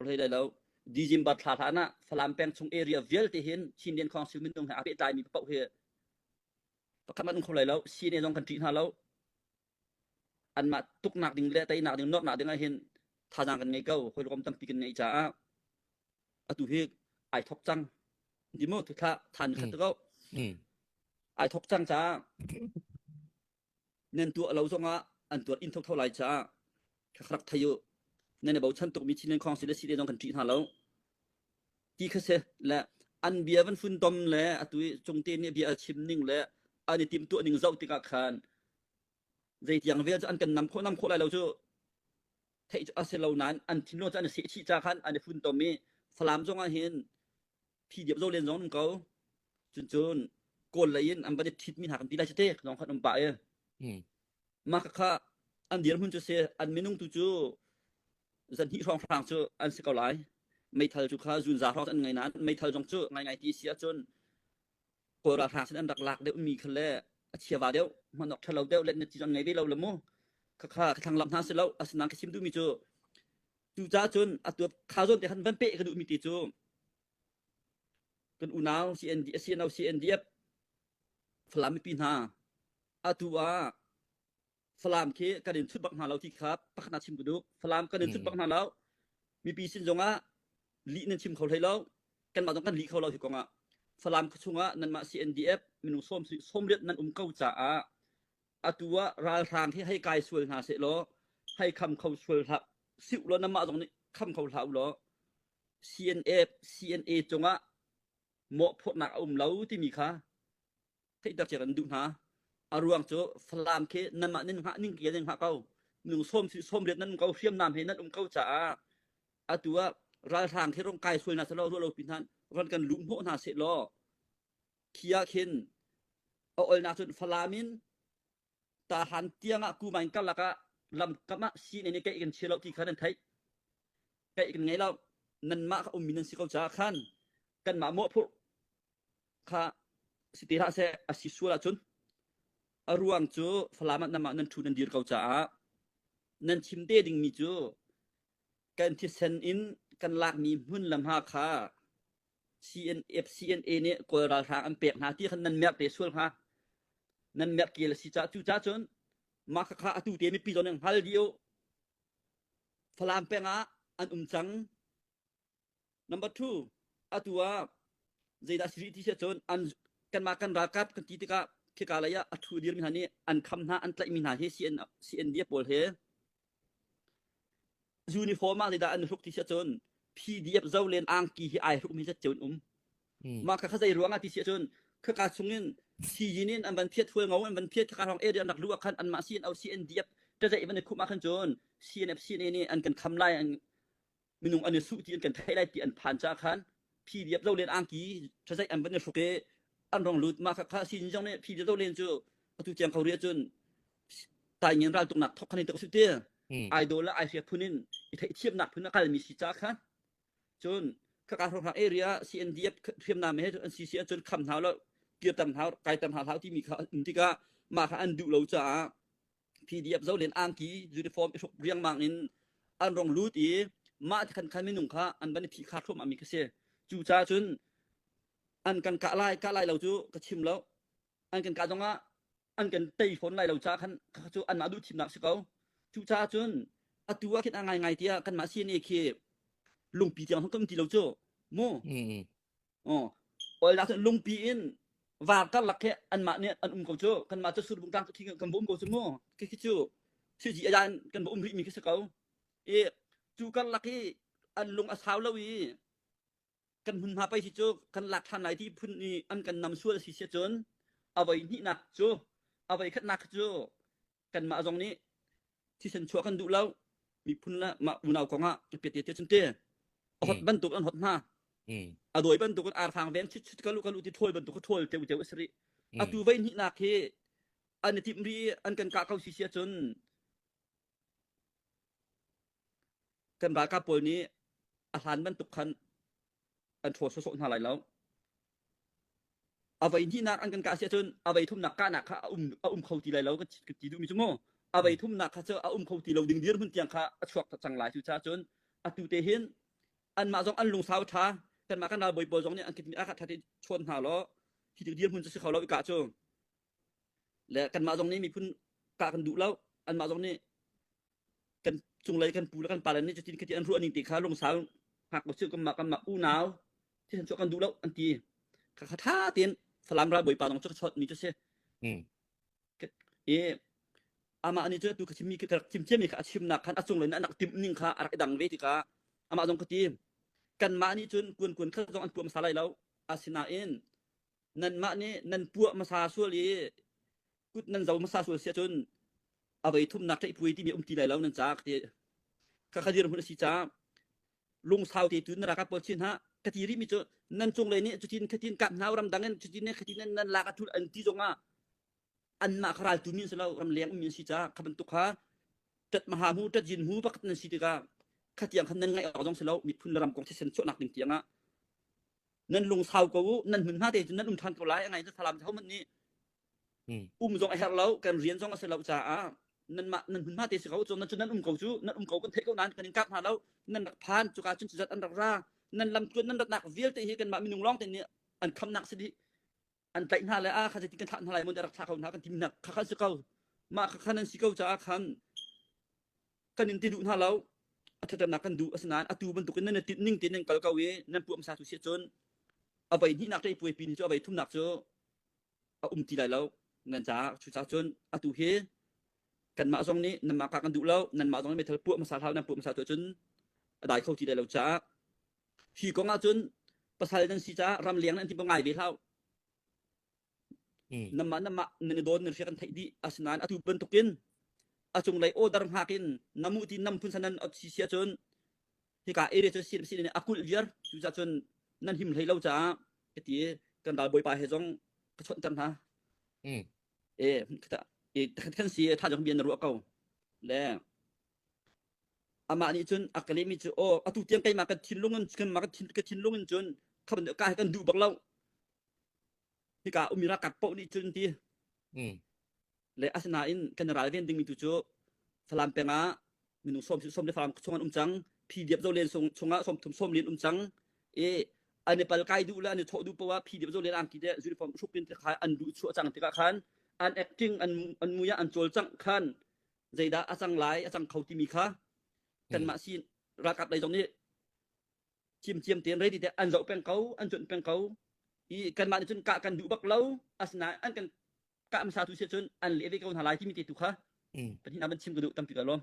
hlei lai lo. December thla hlan ah Falam peng chung area vialte hin Chinlian Council minung he aa pehtlaimi paoh hi pakhat hmanh um kho lai lo. CNA zong kan ṭih hna lo. Anmah tuknak ding le teinak ding nuamhnak ding ah hin thazaang kan ngei ko. Hawikom tampi kan ngeih caah atu hi ai thok cang. Ti mu tu thla than khat ko. Ai thok cang caah nan tuah lo zongah an tuar in thotho lai caah kha rak thei u. Nan i bochan tukmi Chinland Council le CDA zong kan ṭih hna lo. Ti kha si le an bia van funtom le atu i Cungte nih bia a chim ning le an i timhtuah ning zoh tikah khan zeitiang vel cu an kan nam khawh nam khawh lai lo cu theih cu a si lo nain an thinlung cu an i sehchih ca khan an i funtom i Falam zong ah hin phi diap zo len zong um ko. Cun cun Kawl lei in an van i ṭhitmi hna kan ti lai cu te zong khan um pah i mah kha an dirhmun cu si an minung tu cu zan hnih hrawnghrang cu an si ko lai. Meithal cu kha zunza hrawng an ngei nain meithal zong cu ngaingai ti si ahcun Kawl ralhrang sin an rak lak deuh mi kha le a chiava deuh hman awk ṭhalo deuh le na ti an ngei ve lo le mu kha kha ka thlang lam hna si lo asinain ka chim duhmi cu cucaah cun atu kha zawn te khan van peh ka duhmi ti cu kan unau CND CNO CNDF Falam mipi hna atu ah Falam khi kan in chut bak hna lo ti kha pakhat na chim ka duh Falam kan in chut bak hna lo mipi sin zongah lih nan chim kho hlei lo kanmah zong kan lih kho lo hi kongah Falam khuachung ah nanmah CNDF minung sawm sawmriat nan um ko caah atu ah ralhrang hi hei kai sual hna seh law hei kham kho sual hlah siu law nanmah zong nih kham kho hlah u law CNF CNA cungah mawhphurhnak a um lo timi kha theihter cia kan duh hna. A ruang cu Falam khi nanmah nan hngah ning ke nan hngah ko. Minung sawm sawmriat nan um ko hriamnam he nan um ko caah atu ah ralhrang khi rong kai sual hna selaw ruah lo pi hna ron kan luh hnawh hna seh law khi ah khin a olnak cun Falam in Tahan tiang ah kumain karlak ah lamkam ah sii nih keih kan chia lo ti kha nan theih. Keih kan ngei lo. Nanmah kha ummi nan si ko caah khan kanmah mawhphurh kha si te hlah seh a si sual ahcun a ruang cu Falam ah nanmah nan ṭhu nan dir ko caah nan chim te dingmi cu kan thisen in kan lakmi hmun le hma kha CNF CNA nih Kawl ralhrang an pek hna ti khan nan merh te sual hnga. Nan merh kel a si caah cu caah cun mah khakha atu te mipi zong nih hngal dih u. Falam peng ah an um cang. Number two, atu ah zeidah si rih ti si ahcun an kanmah kan ralkap kan ti tikah khika lei ah a ṭhu dirmi hna nih an kham hna an tlaihmi hna hi CN, CNDF pawl he Uniform ah zeidah an hruk ti si ahcun PDF zolen angki hi ai hrukmi zat cio an um. Mah kha kha zei ruang ah ti si ahcun khaka chungin siyin in an van phiat hual ngo an van phiat khaka hrawng area an rak luh ah khan anmah CNO CNDF ṭazaih van i khumh ah khan cun CNF CNA nih an kan kham lai an minung an i suh ti an kan theih lai ti an phan caah khan PDF zolen angki ṭazaih an van i hruk i an rong lut mah kha kha siyin zong nih PDF zolen cu atu tiang ko rih ahcun taingen raltuknak thok khan in tuk ti idol le ai hria phun in i theihthiamnak phun a kalmi si ca khan cun khaka hrawng area CNDF hriamnam he an CC cun kham hna lo kirtam hna kaitam hna hlau timi kha um tikah mah kha an duh lo caah PDF zolen angki uniform i hruk riangmang in an rong lut i mah khan khan minung kha an van i phih kha thluahmah mi kha si cu ca cun an kan kah lai kah lai lo cu ka chim lo an kan kah zongah an kan tei fawn lai lo caah khan cu anmah duh thimnak si ko. Cucaah cun atu ah khin a ngaingai tiah kanmah CNA khi lungpi tiang kan um ti lo cu mu. Oh, oil cun lungpi in var karlak khi anmah nih an um ko cu kanmah cu surbung tlang khi kan va um ko cu mu khi khi cu siji ayan kan va um rih mi khi si ko i cu karlak i an lung a sau lo i kan hmunhma pei hi cu kan lak ṭhan lai ti phun i an kan nam sual a si si cun a voi hnihnak cu a voi khatnak cu kanmah zong nih thisen chuah kan duh lo miphun le mah unau kong ah piate te cun te a hot bantuk an hot hna a dawi bantuk in arfang veng chit chit kalu kalu ti ṭhawl bantuk ṭhawl teu teu a si rih atu voi hnihnak hi an i timh rih an kan kah ko si si ahcun Kan ralkap pawl nih a hlan bantuk khan an ṭhawl sawsawh hna lai lo. A voi hnihnak an kan kah si ahcun a voi thumnak kahnak kha a um, a um kho ti lai lo kan ti duhmi cu mu. A voi thumnak kha cu a um kho ti lo ding dirhmun tiang kha a chuak cang lai. Cucaah cun atu te hin. Anmah zong an lungsau ṭha. Kanmah kan ralbawi pawl zong nih an kitmi a ṭha te chawn hna law hi tik dirhmun cu si kho lo i kah cu. Le kanmah zong nih miphun kah kan duh lo. Anmah zong nih kan cunglei kan pu le kan pale nih cutin khati an ruah ning ti kha lungsau hngak usih kanmah kanmah unau thisen chuah kan duh lo an ti. Kha kha ṭha tein Falam ralbawi pa zong cu ka chawt mi cu si. I amah nih cun atu ka chimmi ka rak chim ciami kha a chimnak khan a cunglei in an rak timh ning kha a rak i dang ve tikah amah zong ka ti kanmah nih cun kuan kuan khat zong an puah hmasa lai lo asinain nanmah nih nan puah hmasa sual i kut nan zo hmasa sual si ahcun a voi thumnak ṭaihpuai timi um ti lai lo nan ca ka ti kha kha dirhmun a si caah lungsau te tu na ralkap pawl chin ha ka ti rih mi cu nan cunglei nih cutin khatin kap hna ramdang in cutin ne khatin nan lak a thul an ti zongah anmah kha raltu mi an si lo ramleng ummi an si caah kha bantuk kha ṭat maha mu ṭat yin mu pakhat nan si tikah khatiang khan nan ngaih awk zong si lo miphun le ram kong thisen chuahnak ding tiangah nan lungsau ko u nan hmun hma te cun nan um ṭhan ko lai a ngai cu Falam hohmanh nih um zong a herh lo kan rian zong a si lo caah nanmah nan hmunhma te si ko cu nan cu nan um ko cu nan um ko kan theih ko nain kan in kap hna lo nan rak phan cuka cun cuzat an rak ra nan lam tluan nan ratnak vialte hi kanmah minung lawng te nih an khamnak si dih an tlaih hna le a kha zeitin kan thlah hna lai mun rak thlah ko hna kan ti hna kha kha si ko mah kha kha nan si ko caah khan kan in ti duh hna lo a thatnak kan duh asinain atu bantukin nan tinh ning te nan kal ko i nan puam sa tu si cun a voi hnihnak ṭei puai pin cu a voi thumnak cu a um ti lai lo nan caah cucaah cun atu hi kanmah zong nih nanmah ka kan duh lo nanmah zong nih meithal puah hmasa hlah nan puah hmasa tu cun a dai kho ti lai lo caah hi kong ah cun pasal nan si caah ramleng nan ti ngai ve hlah nanmah nanmah nan i dawn nan hria kan theih dih asinain atu bantukin a cunglei order hngak in namu ti nam phun sanan si sia cun hika area cu si si a kulh viar cucaah cun nan him hlei lo caah ka ti kan ral bawipa he zong ka chawnhter hna e kan si tha jong bian na ruah ko le amah nih cun a ka lehmi cu aw atu tiang keimah kan thinlung in kanmah ka thinlung in cun kha ka hi kan duh bak lo hika umi ralkap paoh nih cun ti le asinain kan ralven dingmi tu cu Falam peng ah minung sawm sawm le Falam chung an um cang PDF zo len chungah 30 sawm len um cang e an i pal kai duh le an i thawh duh poah PDF zo len angki te uniform hruk in te kha an duh chuah cang tikah khan an acting an an mui ah an cawlcangh khan zeidah a cang lai a cang kho timi kha kanmah si ralkap lei zong nih ciamciam tein ready te an zoh peng ko an cuanh peng ko i kanmah nih cun kah kan duh bak lo asinain an kan kah hmasa tu si cun an leh ve ko hna lai timi te tu kha pahnih na van chim ka duh tampi ka lawm.